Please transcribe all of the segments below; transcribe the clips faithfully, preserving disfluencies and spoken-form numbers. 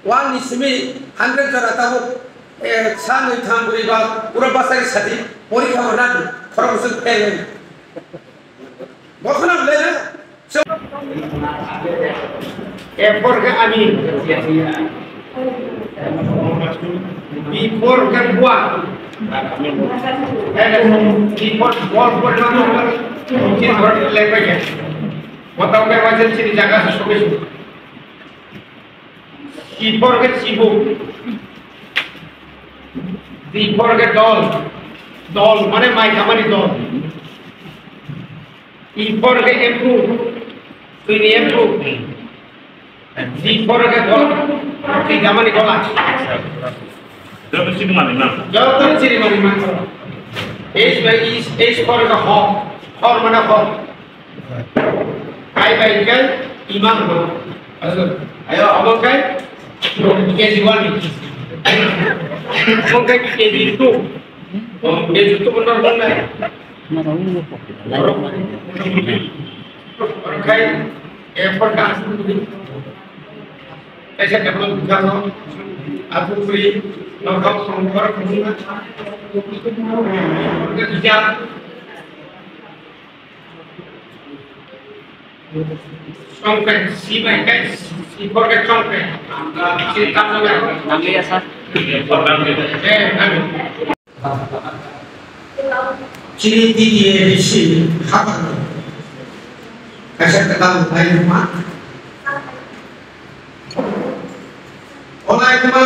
One ni simi hundred jora tabuk, eh, sa nwi tham bwrwi ba uro bwsai sadi porikha bo nadi khorok bwswk fail wng. Bo khwna bwlai na? A for khe ani. B for khe bua. B for ball, ball, ball, ball. Chini ball lepai khe. Bo tamo khe waisa chini jaga se sokoi. C for khe chibuk. D for khe dol. Dol mane mai khamani dol. E for khe embu. Twini embu. G for khe gola. Twi khamani gola. Joto chini mani ma. Joto chini mani ma. H by is, H for khe hor. Hor mane hor. Kai bai kai imang bo. Ayo, abo kai K G one. Abo kai K G two. Oh, K G two benar benar. Orang kai, eh, perkas. Ese kapal bukan lo. Aku free. Lo kau songkor kumuna. Kerja. Chongpeng, si bai kai, si for khe chongpeng. Si tamo na. Nangya sa. Eh, nang. Chini T T A D C hapang. Kaisa kwtal nai ma. Onai kuma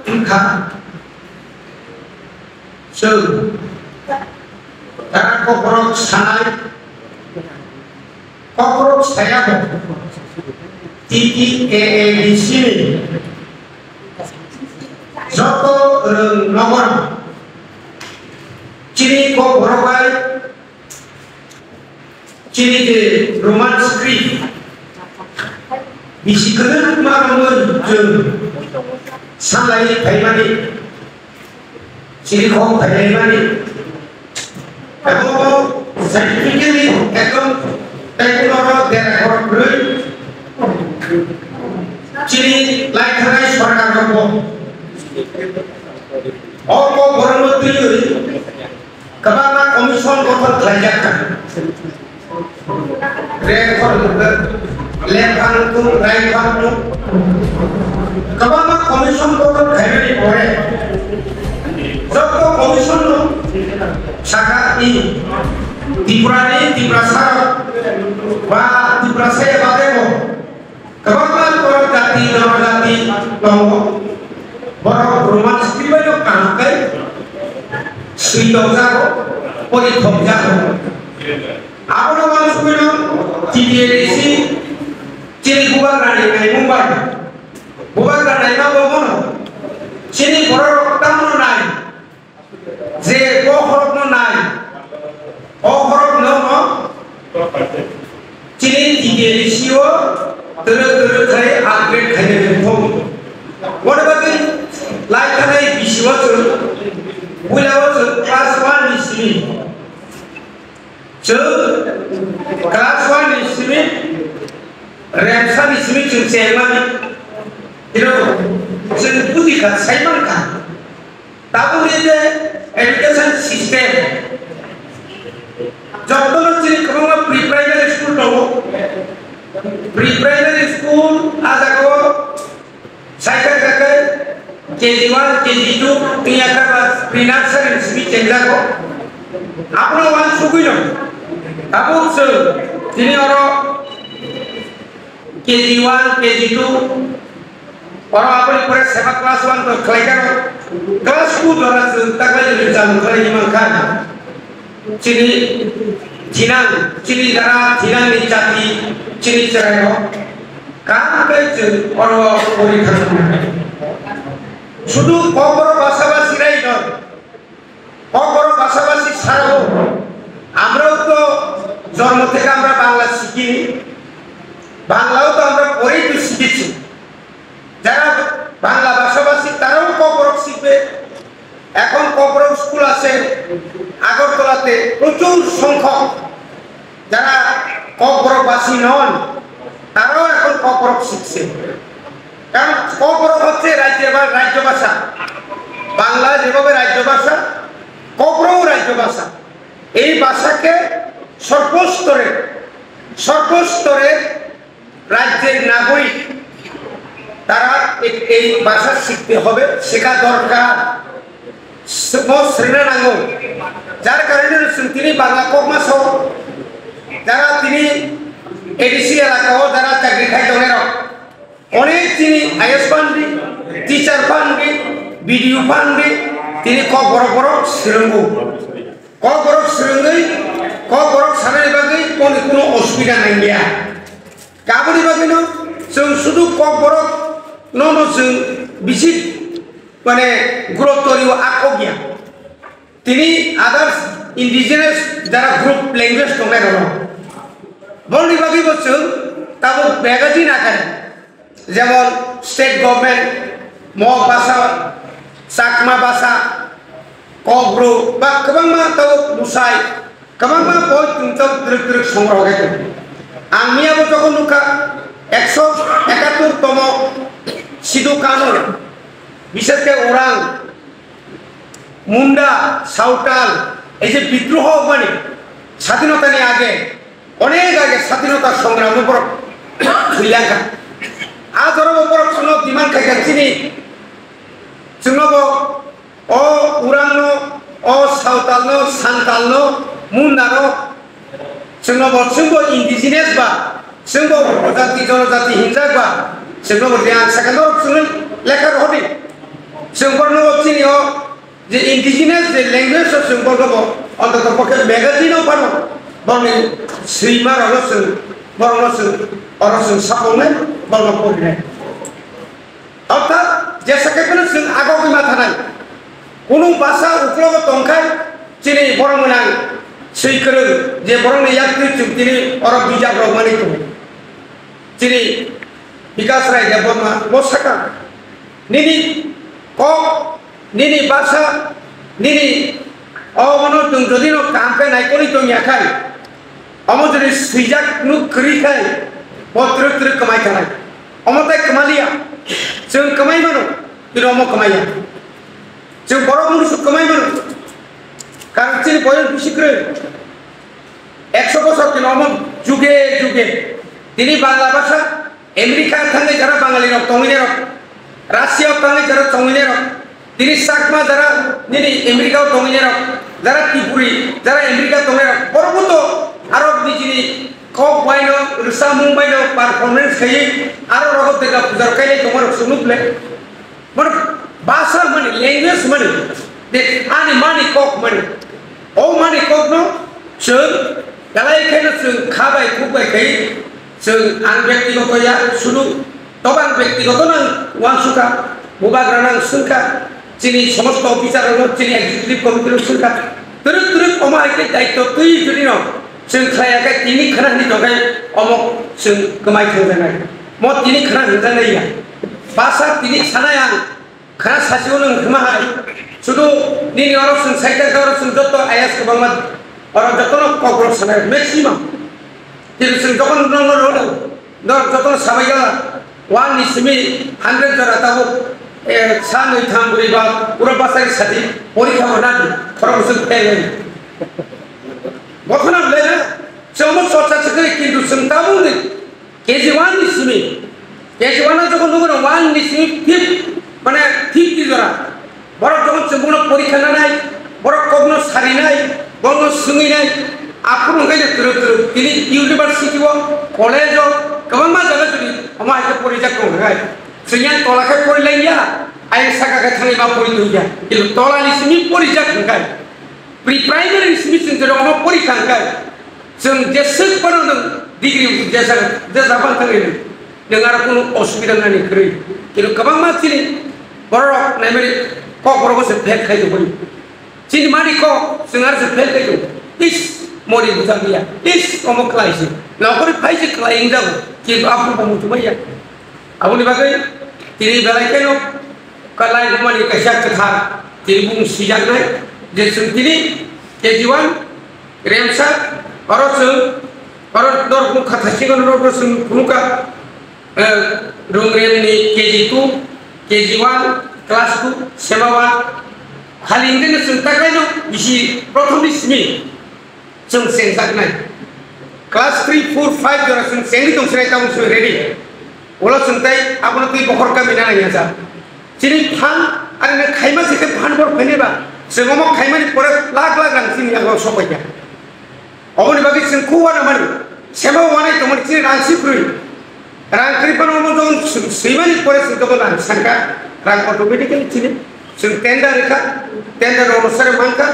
wngkha chwng tara kokrok sanai, kokrok saya bo T T A A D C ni joto rwng nogor chini kok borok bai Chini je Roman script bisi kwrwngma romwi chwng salai phaimani, chini khok phailaimani, abo scientifically ekdom tei kunoro dera khorok kwrwi chini laikhanai sorkar rokbo o kok borokno twiwi Kwbangma commission gothon khlaijak kha. Rekhor, Lekhang, Raikhang, kwbangma commission gothon khaimani pore joto commission no saka i Tripura ni Tiprasa rok ba Tiprasa ya bagwi bo Kwbangma borok jati, jonojati tongo. Borok Roman script bai no kaham khe swi tongjago, pori thokjago. Abono uansugwino T T A D C chini bubagrani naimung bai. Bubagra naima bo bono chini borok rok tamno nai. Je bo khorokno nai, o khorokno no chini T T A D C o twrwk twrwk khai upgrade khaina thung. Wani bagwi lai thanai bisi o chwng, puila o chwng class one ni simi. Chwng class one ni simi, remsa ni simi chwng chengmani. Hino chwng buji kha, sai man kha. Tabukni je education system, jotono chini kwbangma pre-primary school tongo. Pre-primary school a jagao saikha kha khe K G one, K G two, tei yakha ba pre-nursery ni simi chengjago. Abono uansugwino tabuk chwng tini oro K G one, K G two, oro aboni pore seba class one to khlai kha, class two jora chwng taklai jora chwng khlai ni mankha. Chini thinang, chini jara thinang ni jati, chini chwrai rok, kam kai chwng oro pori thang. Sudu kokborok basa basi rai don. Kokborok basa basi sarabo, আমরাও তো জন্ম থেকে আমরা বাংলা শিখিনি, বাংলাও তো আমরা পড়েই তো শিখেছি। যারা বাংলা ভাষাভাষী তারাও ককবরক শিখবে। এখন ককবরক স্কুল আছে আগরতলাতে প্রচুর সংখ্যক, যারা ককবরকবাসী নন, তারাও এখন ককবরক শিখছে। কারণ ককবরক হচ্ছে রাজ্যে বা রাজ্য ভাষা, বাংলা যেভাবে রাজ্য ভাষা, ককবরক রাজ্য ভাষা। এই ভাষাকে সর্বস্তরে, সর্বস্তরে রাজ্যের নাগরিক তারা এ-, এই ভাষা শিখতে হবে, শেখা দরকার। স-, mo srwngna nango. যার কারণে chwng tini Bangla kokma sao, যারা tini এডিসি এলাকাও যারা চাকরি খাই tongnai rok, অনেক tini is phan di, teacher phan di, BDO phan di, tini kokborok borok srwngo. Kokborok srwngwi, kokborok sanani bagwi koni kuno osubida nangya. Kaboni bagwino chwng sudu kokborok nono chwng bisi mane gurutto rio a kok ya. Tini others indigenous jara group language tongnai rokno. Boni bagwibo chwng tabuk magazine akare, jemon state government, Mog basa, Chakma basa, Kokbru ba kwbangma tabuk musai, kwbangma boi tungchok twrwk twrwk songrohoi tongo. Ang miyabo jokhon nukha ekso ekattor tomo Sidhu Kanun, bishesh khe Orang, Munda, Sawtal, ei je bidroho wngmani, sadhinotani age, onek age sadhinota songram no borok thwilangkha. A jorao borok chwngno demand khaikha chini, chwngno bo o Urangno, o Sawtalno, Santalno, Mundano, chwngno bo chwngbo indigenous ba, chwngbo jati jonojati hinjak ba, chwngno bo riyang sakha norok chwngno lekha rohordi. Chwng borokno bo chini o je indigenous je language o chwng borokno bo ontoto pokhe magazine o phano borokni swima rokno chwng, borokno chwng, oro chwng sapungnai, borokno porinai. Orthat jesa khe phano chwng agogwi ma thanai. Kunu basa uklogo tongkhai chini borok mwnang swi kwrwng je borokni yaktwi chwng tini oro bijap rok manwi tongo. Chini Bikas Rai Debbarma bo sakha, nini kok, nini basa, nini obono chwng jodi no kaham khe naikolwi tongya khai, omo jodi swijak nuk kwrwi khai, bo twrwk twrwk kwmai thanai. Omo tai kwmaliya. Chwng kwmai mano, tini omo kwmaiya. Chwng borok mungsu kwmai mano. Karon chini boyos bisi kwrwi. Ekso bosor tini omo juge juge. Tini Bangla basa, America thangwi jara Bangali rok tongwi rok, Russia thangwi jara tongwi rok, tini Chakma jara nini America o tongwi rok, jara Tripuri, jara America tongwi rok, borok bo to aro nijini kok baino, rwchapmung baino performance khaiwi aro rogo Durga puja rok kailai tongma rok chwng nukle. Mane basa mani, language mani, de ani mani kok mani. O mani kok no chwng belai kheno chwng kha bai khuk bai khai chwng ang byaktigoto ya sudu toba ang byaktigoto nang wansukha, bubagra nang swngkha, chini somosto officer rok chini executive committee rok swngkha. Twrwk twrwk omo hai khe daitto twi jodi no chwng khlai ya khe tini khna hwnwi tong khe omo chwng kwmai thangjaknai. Mo tini khna hwnjaknai ya. Basa tini sanai ang. Khana sasi ulo wngkha hai. Sudu nini oro chwng saita khe oro chwng joto ayas kwbangma oro jotono kokrok sanai maximum. Tini chwng jokhon no no no no jotono sabai gala one ni simi hundred jora tabuk, eh, sa nwi tham bwrwi ba pura basai sadi porikha bo nadi khorok chwng fail hai. Bokhona belai na chwng mo chorcha chwkri kintu chwng tabuk ni K G one ni simi, K G one o jokhon nugo one ni simi fifth, mane fifty jora. Borok jokhon chwng bono porikha nanai, borok kokno sarinai, bono swngwinai, aphuru hwnkhe je twrwk twrwk tini university o, college o, kwbangma jaga jodi omo hai khe porijak tong hwnkhe. Chwng yang tola khe porilaiya, ayang saka khe thangwi ma pori tongya. Kintu tola ni simi porijak hwnkhe. Pre-primary ni simi chwng jora ono porikha hwnkhe, chwng jeswk phano nwng degree jesa, jesa phano thangwi nwng, nwng aro kunu osubida nani kwrwi. Kintu kwbangma chini bororok naimani kok borok se fail khai tongwi. Chini mani kok chwng aro se fail khai tongo. Is mori bwchak ya. Is omo khlai se. Nokori phai se khlai wngjago. Kintu aphuru bo muchungmaya. Aboni bagwi tini belai kheno kalai bumani kaisa kwthar tini bung sijaknai je chwng tini K G one Remsa oro chwng oro dor bung khatha sigon oro chwng phunukha, eh, Rungrem ni K G two K G one, class two, sema one, hali hingke no chwng taklaino bisi prothom ni simi chwng chengjaknai. Class three, four, five jora chwng chengwi tongsinai, tabuk chwng ready. Ulo chwng tai abono twi bokhor kami nana ya jak. Chini phan, ari na khaima se khe phan bor phainai ba. Chwng omo khaimani pore lakh lakh rang chini yago sopai ya. Oboni bagwi chwng khuwa na mani. Sema wanai tongmani chini rang si kwrwi. Rang kwrwi phano omo jong swimani pore chwng joto nang sanka. Rang automatically chini. Chwng tender rikha. Tender ono sare mankha.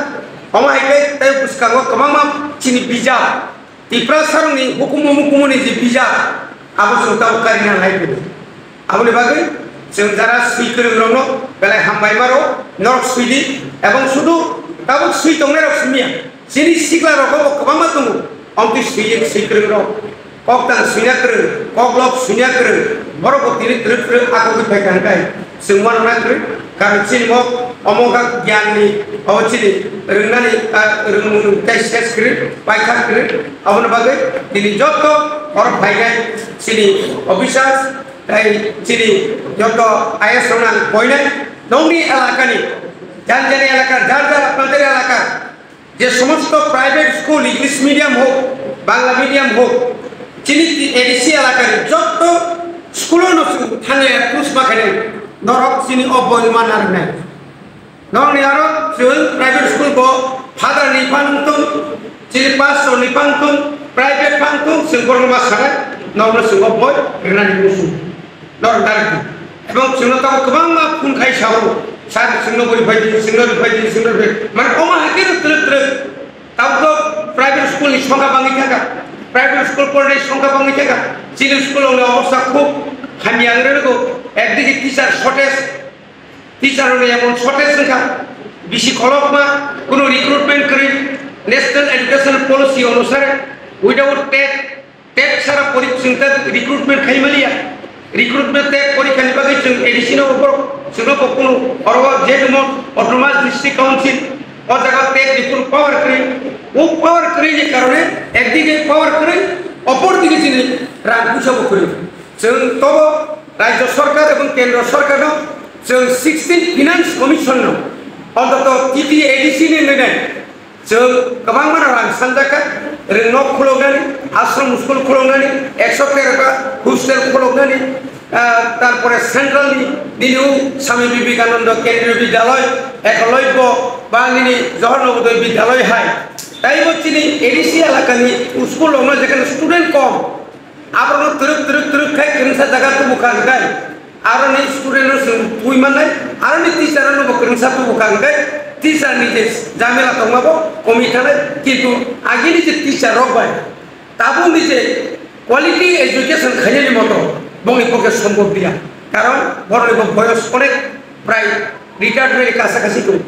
Omo hai khe tai bwskango kwbangma chini bijap. Tiprasarokni hukumu mukumuni je bijap, abo chwng tabuk karina nai phuru. Aboni bagwi chwng jara swi kwrwngrokno belai hambai maro, norok swi di, ebong sudu tabuk swi tongnairok simi ya. Chini siklarokbo kwbangma tongo, omtwi swi, swi kwrwngrok. Kok tang swina kwrwng, kok lok swina kwrwng, borok bo tini twrwk twrwk akogwi phaikha hwnkhe chwng uanokna kwrwi. Karon chini mo omo wngkha gyan ni, obo chini rwngnani, ah, rwngmung tei ses kwrwi, paikha kwrwi. Aboni bagwi tini joto borok phainai chini officers tei chini joto I A S rokno ang koinai nongni elakani, jani jani elaka, jar jar apnader elaka, je somosto private school, English medium hok, Bangla medium hok, chini A D C elakani jotto school-o no chwng thangya approach ma khainai, norok chini o boi ma narwknai. Norokni aro chwng private school bo father ni phang tong, chini pastor ni phang tong, private phang tong, chwng borokno ma sanai, norokno chwng o boi rwnani muchung. Norok direct. Ebong chwngno tamo kwbangma phone khai sao, "Sir, chwngno bori phai di, chwngno ri phai di, chwngno ri phai di." Mane omo hai khe twrwk twrwk. Tabuk private school ni songkha bangwi thangkha. Private school pornai songkha bangwi thangkha. Chini school ni obostha khub hamya wngwi rwgo. Ekdigi teacher shortage, teacher rokni emon shortage wngkha. Bisi kholopma, kunu recruitment kwrwi. National Education Policy onusare, without TET, TET sara pori-, chwng ta recruitment khai maliya. Recruitment TET porikha ni bagwi chwng A D C no bo, chwngno bo kunu oro je demo Autonomous District Council, o jaga TET ni kunu power kwrwi. O power kwrwi ni karone ekdige power kwrwi, opor dige chini rang puisa bo kwrwi. Chwng tobo Rajya Sarkar ebong Kendra Sarkar no chwng sixteen Finance Commission no ontoto T T A D C ni nai nai. Chwng kwbangma rang sanjakha, rwngno khuloknani, ashram school khuloknani, ekso tero ta hostel khuloknani, ah, tarpore central ni nini o Swami Vivekananda Kendriya Vidyalaya, Ekalobya ba nini Johor Navodaya Vidyalaya hai. Taibo chini A D C elakani school rokno jekhane student kom, aborokno twrwk twrwk twrwk khai kwrwngsa jaga tubu kha hwnkhe, aroni student no chwng twi mannai, aroni teacher no bo kwrwngsa tubu kha hwnkhe, teacher ni je jamela tongma bo komi thanai, kintu agini je teacher rok bai tabukni je quality education khainani moto bongni pokhe sombhob liya, karon borokni bo boyos onek prai retirement ni kasa kasi tongo.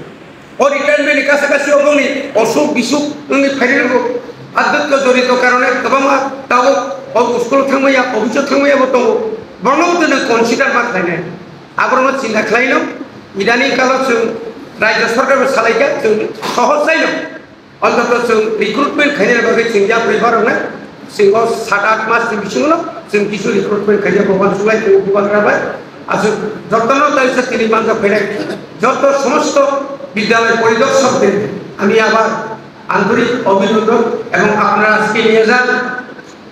O retirement ni kasa kasi o bongni osuk bisuk wngwi phairwgo. Adwkto jorito karone kwbangma tabuk o school thangmaya, office o thangmaya bo tongo. Borokno bo tei consider ma khlainai. Aborokno chinta khlaino. Idani kalo chwng Rajya Sarkar bo salaikha, chwng sohor saino. Ontoto chwng recruitment khainani bagwi chwng yapri baroknai. Chwng o sat aat mas ni bisingo chwng kisu recruitment khaijak, bubagra bai. Aswk jotono taisa tini manjak phainai joto somosto bidyalay poridorsokde ami abar antorik obhinondon ebong apnara ajke niye jaan,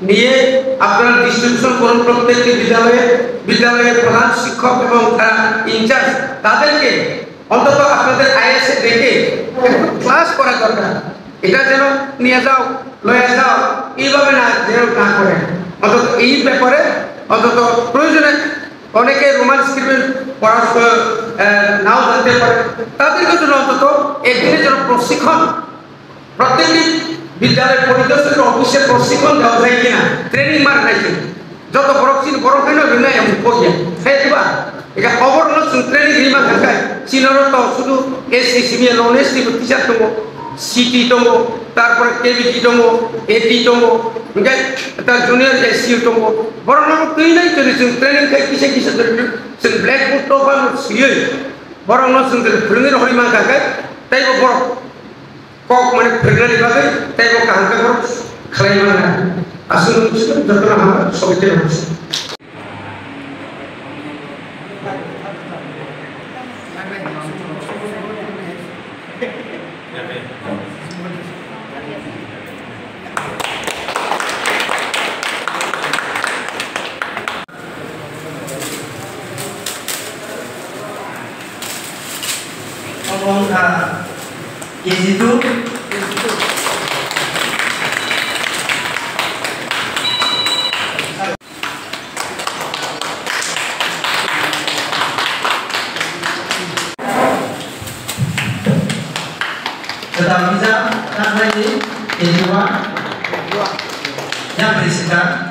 niye apnara distribution korun prottekti bidyaloye, bidyaloyer pradhan shikkok ebong jara incharge taderke অন্তত আপনাদের আইএসএ দেখে একটু ক্লাস করা দরকার। এটা যেন নিয়ে যাও, লয়ে যাও, এইভাবে না, যেন না করে। অন্তত এই ব্যাপারে অন্তত প্রয়োজনে অনেকে রোমান স্ক্রিপ্ট পড়াশোনা, আহ, নাও জানতে পারে, তাদেরকে যেন অন্তত একদিনের জন্য প্রশিক্ষণ প্রত্যেকটি বিদ্যালয় পরিদর্শকের অফিসে প্রশিক্ষণ দেওয়া যায় কিনা, ট্রেনিং মারা যায় কিনা, যত বড় চিন বড় হয় না, বিনয় এমন করিয়া, হ্যাঁ, দিবা। এটা খবর হলো, চুন ট্রেনিং রিমা থাকায়, চিনর তো শুধু এসসি, সিনিয়র, নন এসসি টিচার দো, সিটি দো, তারপরে কেবিটি দো, এটি দো, ওকে, তার জুনিয়র এসসি দো, বড় নাম তুই নাই, তুই চুন ট্রেনিং খাই, কিসে কিসে ধরে, চুন ব্ল্যাকবোর্ড তো বা সিয়ে, বড় নাম চুন ধরে, ফুলঙ্গের হরিমা থাকায়, তাই বড় Kok mani phwrwngnani bagwi teibo kaham khe borok khlai mannai. Aswk nwng jotono hambai, sobaiteno hambai. Wngkha K G two. Kwtal kisa, Kangsaini K G one. Yapri sika.